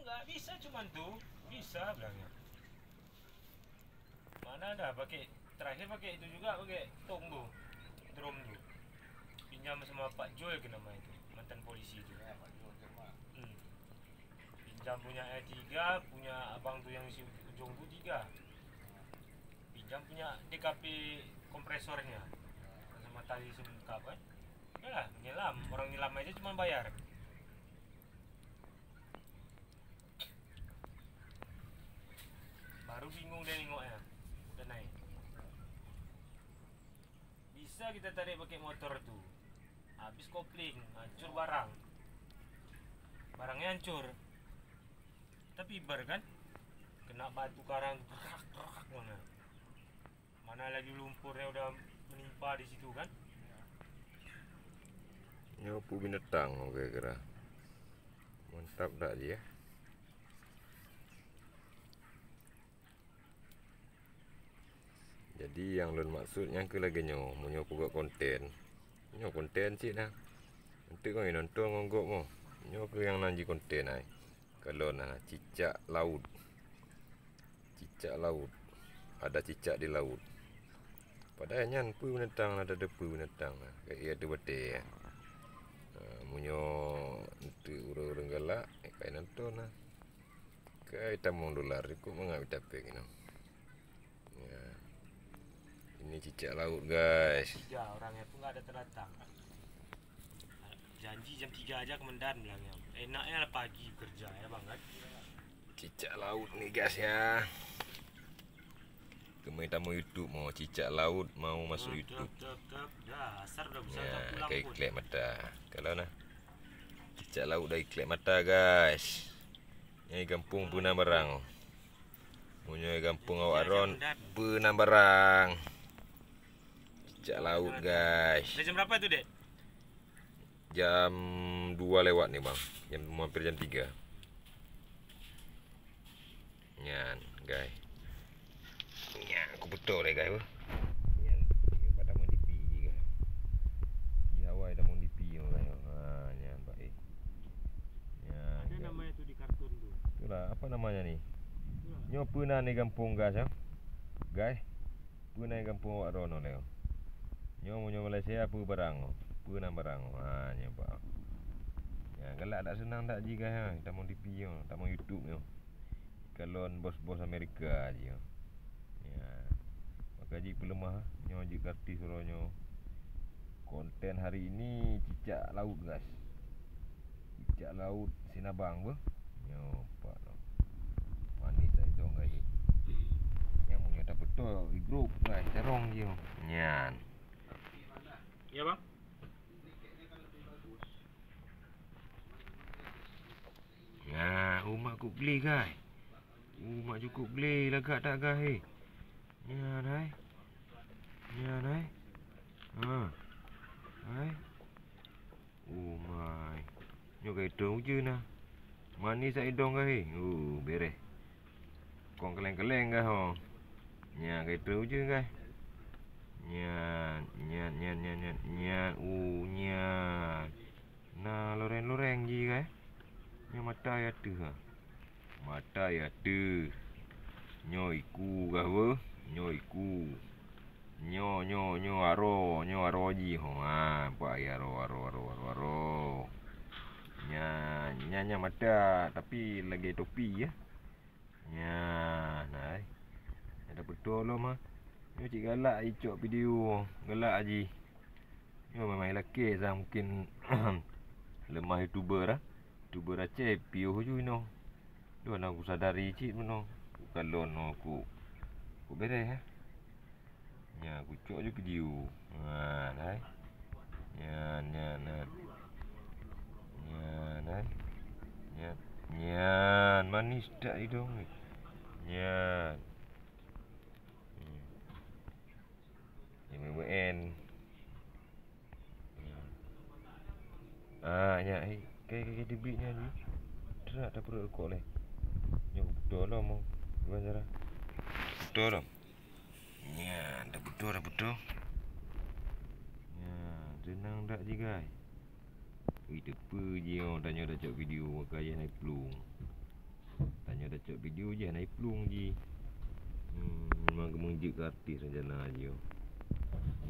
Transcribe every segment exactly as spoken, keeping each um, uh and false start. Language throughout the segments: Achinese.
Tak bisa cuman tu, bisa bilangnya. Mana ada pakai, terakhir pakai itu juga, pakai tong tu, drum tu. Pinjam sama Pak Jul ke nama itu, mantan polisi itu. Hmm. Pinjam punya eh tiga, punya abang tu yang si ujung tu tiga. Pinjam punya D K P kompresornya. Sama tali selengkap kan. Yalah, menyelam. Orang nyelam aja cuma bayar. Baru bingung dia nengoknya. Udah naik. Bisa kita tarik pakai motor tu. Habis kopling, hancur barang. Barangnya hancur. Tapi bar kan? Kena batu karang, terak, terak mana. Mana lagi lumpur yang udah menimpa di situ kan? Nyoe peue binatang kira-kira. Mantap dak jih ya. Jadi nyang lôn maksud nyan keuh lagèe nyoe, meunyoe peugöt konten, nyoe konten cit na. Enteuk ngon nonton ngon gob mo. Nyoe keuh nyang nan jih konten ai. Kalon na cicak laut. Cicak laut. Ada cicak di laut. Padahai nyan peue binatang na, ada peue binatang na. Kayak iya tu batèe. Ha, meunyoe enteuk ureueng-ureueng galak, eh, kai nonton na. Kai tamong dolar, cukup mangat mita péng inoe. Ya. Ini cicak laut, guys. Tiga orang yang pun nggak ada datang. Janji jam tiga aja komandan bilangnya. Enaknya lah pagi bekerja ya bang kan. Cicak laut ni guys ya. Kemai tamu YouTube mau cicak laut mau masuk YouTube. Tap, tap, tap. Dah, asar dah besar. Ya, dah pulang kai pun. Klek mata. Kalau nah. Cicak laut dah iklek mata guys. Nyai gampông peue na barang. Meunyoe gampông awak ron peue na barang. Cicak laut guys. Dah jam berapa tu dek? Jam dua lewat ni bang. Jam hampir jam tiga. Nyan guys. Nyan aku beutôi lé guys. Nyan pada mau dipi guys. Di awai dah mau dipi guys. Ha nyan baik. Nyan. Ada namanya tu di kartun tu. Itulah apa namanya ni? Itulah. Nyoe peue na ni gampông guys ya. Guys. Peue na gampông awak droeneuh lé? Nyoe meunyoe Malaysia peue barang? Peue na barang? Ha nyoe bak. Ya galak dak seunang dak jih guys ha. Tamong T V nyoe, tamong YouTube nyoe. Kalon bos-bos Amerika jih nyoe. Ya. Maka jih peuleumah nyoe jih artis uroe nyoe. Konten hari ini cicak laut guys. Cicak laut sinabang beuh. Nyoe pak. Manis dah hidung guys. Nyang punya dah betul di grup guys, carong je. Nyan. Ya bang. Nah, umak kuk beli guys. Umak cukup beli lagak tak guys. Nyan hai. Nyan hai. Ha. Hai. Oh mai. Nyoe ka itong ujeuen nah. Manis sak idong kah he? Oh, bereh. Kong keleng-keleng kah ho? Nyan ka itong ujeuen kah? Nyan, nyan, nyan, nyan, nyan, nyan. Oh, nyan. Nah, loreng-loreng ji kah? Nyoe mata ya teuh ha. Mata ya teuh. Nyoe iku kah weh? Nyoe iku. Nyoe, nyoe, nyoe aro, nyoe aro jih ho. Ha, nampak ya aro, aro, aro, aro, aro. Nya, nya, nya mata tapi lagèe topi ya. Nya, nah. Ada beutôi lom ha. Nyoe cit galak icok video, galak jih. Nyoe memang ilakèe sang mungkin lemah youtuber ah. Youtuber Aceh piôh ju inoe. Dua na kusadari cit meunoe. Kukalon nyoe ku. Ku bereh eh. Nya kucok ju video. Ha, hai. Nyan, nyan, nyan. Nyan, hai. Nyan, nyan. Manis tak idong ni? Nyan. Hmm. Nyan, nyan. Ah, nyan, eh, kai, kai, kai, teubiet nyan, teunak tapeureuet rukok lé. Nyoe beutôi lom, Bang Zara. Beutôi lom. Nyan, dah beutôi, dah beutôi. Nyan, seunang dak jigai. Ui, teupeue jih, oh, tanyoe dah cok video, maka ayah naik plueng. Jih na iplueng jih. Hmm, memang geumeung jeuet keu artis rencana jih.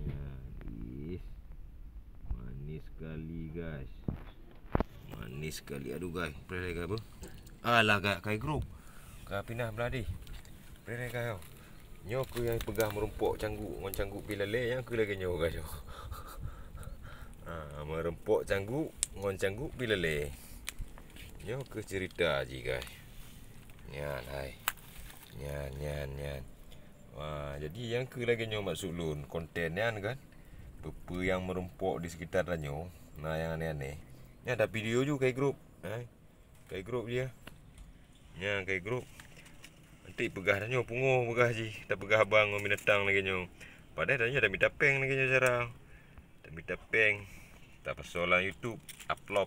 Ya, ih. Manis sekali, guys. Manis sekali. Aduh, guys. Preh lé, guys, apa? Alah, guys, kai grup. Ka pinah beladih. Preh lé, guys, oh. Nyoe keuh nyang peugah meurumpok cangguk ngon cangguk pih lalé, nyang keuh lagèe nyoe, guys, oh. Ah, meurumpok cangguk ngon cangguk pih lalé. Nyoe keuh cerita jih, guys. Nyan, hai. Nyan, nyan, nyan. Wah, jadi nyang keuh lagèe nyoe maksud lôn, konten nyan kan. Peue-peue nyang meurumpok di sekitar tanyoe, na nyang aneh-aneh. Nyan tavideo ju kai grup. Hai. Kai grup jih. Nyan kai grup. Nanti peugah tanyoe pungo peugah jih, tapeugah haba ngon binatang lagèe nyoe. Padahai tanyoe tamita péng lagèe nyoe cara. Tamita péng, tapasoe lam YouTube, upload.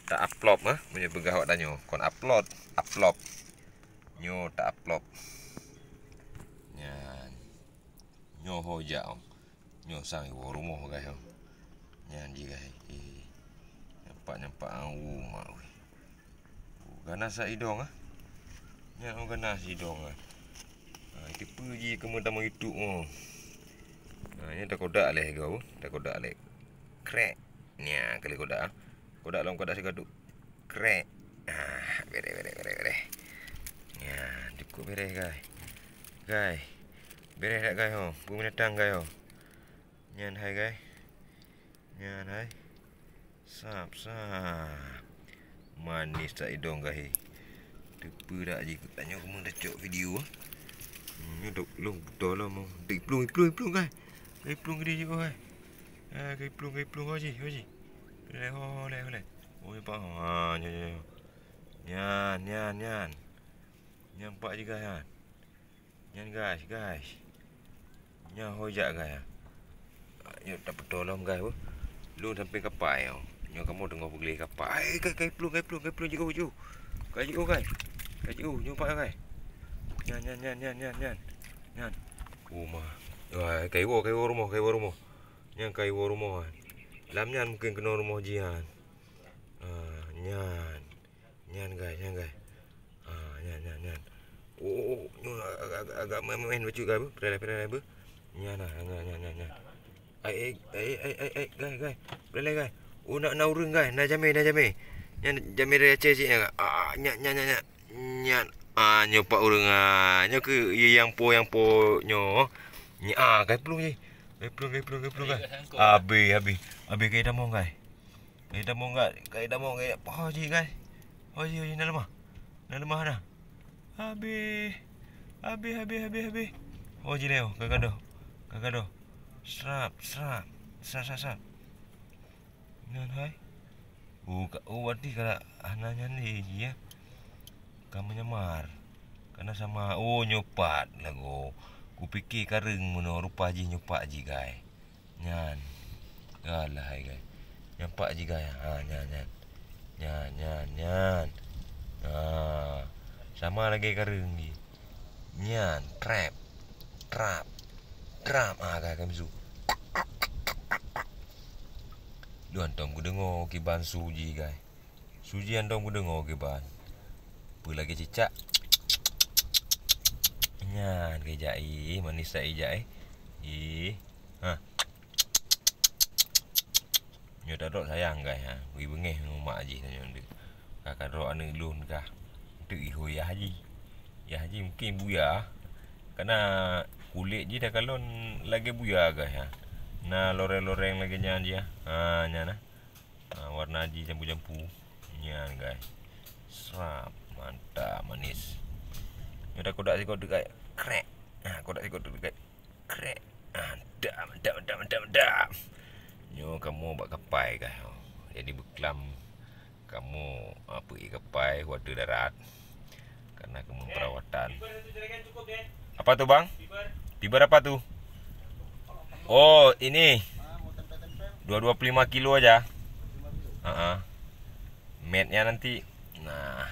Ta-upload, ha, meunyoe peugah awak tanyoe, kon upload, upload. Nyoe ta-upload. Nyan. Nyoe ho jak, oh. Nyoe sang iwoe rumoh, guys, oh. Nyan jih, guys. Eh, nampak-nampak, ah, oh, mak, weh. Oh, ganas sa idong, ah. Nyan, oh, ganas idong, ah. Ah, itu peue jih kamoe tamong YouTube, oh. Ah, nyan takodak lé, guys, oh. Takodak lé. Krek. Nyan, kali kodak, ah. Kodak lom, kodak sigoe tu. Krek. Ah, bereh, bereh, bereh, bereh. Nyan, cukup bereh, guys. Guys. Bereh dak, guys, ho? Peue binatang, guys, ho? Nyan hai, guys. Nyan hai. Sap, sap. Manis that idong, guys. Teupeue dak jih, tanyoe keumeung tacok video, ah. Hmm, nyoe dok lôn beutôi lom, oh. Dek iplueng, iplueng, iplueng, guys. Ka iplueng keudéh jih, oh, guys. Ah, ka iplueng, ka iplueng, ho jih, ho jih. Ho lé, ho lé, ho lé. Oh, nyoe pat, ha, nyoe, nyoe, nyoe. Nyan, nyan, nyan. Nyan pat jih, guys, nyan. Nyan, guys, guys. Nyan ho jak, guys. Nyoe tapeutolong, guys, beuh. Lôn sampéng kapai, oh. Nyoe kamoe teungoh peugleh kapai. Ai, guys, ka iplueng, ka iplueng, ka iplueng, jiôh, jiôh. Ka jiôh, guys. Ka jiôh, nyoe pat, guys. Nyan, nyan, nyan. Nyan. Oh, ma. Wah, ka iwoe, ka iwoe rumoh, ka iwoe rumoh. Nyan ka iwoe rumoh, kan. Lam nyan mungken keunoe rumoh jih, kan. Ah, nyan. Nyan, guys, nyan, guys. Ah, nyan, nyan, nyan. Oh, oh, oh, nyoe agak, agak, agak main-main bacut, guys, beuh. Peureulee, peureulee, beuh. Nyan, nah, nyan, nyan, nyan, nyan. Ai, ai, guys, guys. Peureulee, guys. Oh, na, na ureueng, guys. Na jamé, na jamé. Nyan jamé dari Aceh cit nyan, guys. Ah, nyan, nyan, nyan, nyan. Nyan. Ah, nyoe pat ureueng, ah. Nyoe keuh ye nyang po, nyang po nyoe. Nyan, ah, ka iplueng jih. Ka iplueng, ka iplueng, ka iplueng, guys. Habéh, habéh. Habéh ka itamong, guys. Ka itamong, guys. Ka itamong, guys. Ho jih, guys. Ho jih, ho jih, na leumah. Na leumah na. Habéh. Habéh, habéh, habéh, habéh. Ho jih lé, oh. Ka gadôh. Ka gadôh. Srap, srap. Srap, srap, srap. Nyan hai. Oh, ka, oh, berarti ka hana nyan lé jih, ya. Ka meunyamar. Ka na sama, oh, nyoe pat lagoe. Kupike kareueng meunoe, rupa jih nyoe pat jih, guys. Nyan. Alah hai, guys. Nyan pat jih, guys. Ha, nyan, nyan. Nyan, nyan, nyan. Ha. Sama lagèe kareueng jih. Nyan, trap. Trap. Trap. Ah, guys, kami su. Lôn hantom kudeungoe kiban su jih, guys. Su jih hantom kudeungoe kiban. Peue lagèe cicak. Nyan, keu ijak, ih, manis that ijak, eh. Ih. Ha. Nyoe tadrop sayang, guys, ha. Bri beungèh ngon mak jih tanyoe deuh. Ka kadrop aneuk lôn kah. Teuk ihôi yah jih. Yah jih mungken buya. Karena kulét jih takalon lagèe buya, guys, ha. Na loreng-loreng lagèe nyan jih, ha. Ha, nyan, ha. Ha, warna jih jampu-jampu. Nyan, guys. Srap, mantap, manis. Nyoe takodak sikot dekat. Krek. Ha, kodak sikot dekat. Krek. Ah, mantap, mantap, mantap, mantap, mantap. Nyoe kamoe bak kapai kah. Jadi beuklam kamoe, ah, peuék kapai u ateueh darat. Karena kamoe perawatan. Apa tu, Bang? Fiber apa tu? Oh, ini. Dua, dua puluh lima kilo aja. Heeh. Metnya nanti. Nah.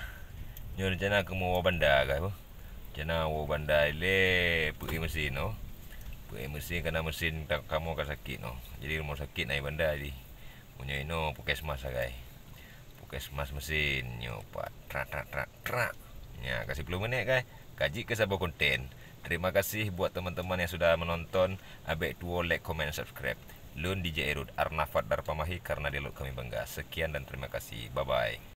Nyoe rencana kamoe woe banda kah, boh. Rencana woe banda ilèe peuék mesin, oh. Peuék mesin, karena mesin ta-, kamoe ka sakét, oh. Jadi rumoh sakét na i banda jih. Meunyoe inoe puskesmas sagai. Puskesmas mesin nyoe pat. Trak, trak, trak, trak. Ya, kasih sepuluh menit, guys. Kaji ke saboh konten. Terima kasih buat teman-teman yang sudah menonton. Abek tuo like, comment, subscribe. Lôn D J Erud, Arnafat Darpamahi, karena dialog kami bangga. Sekian dan terima kasih. Bye-bye.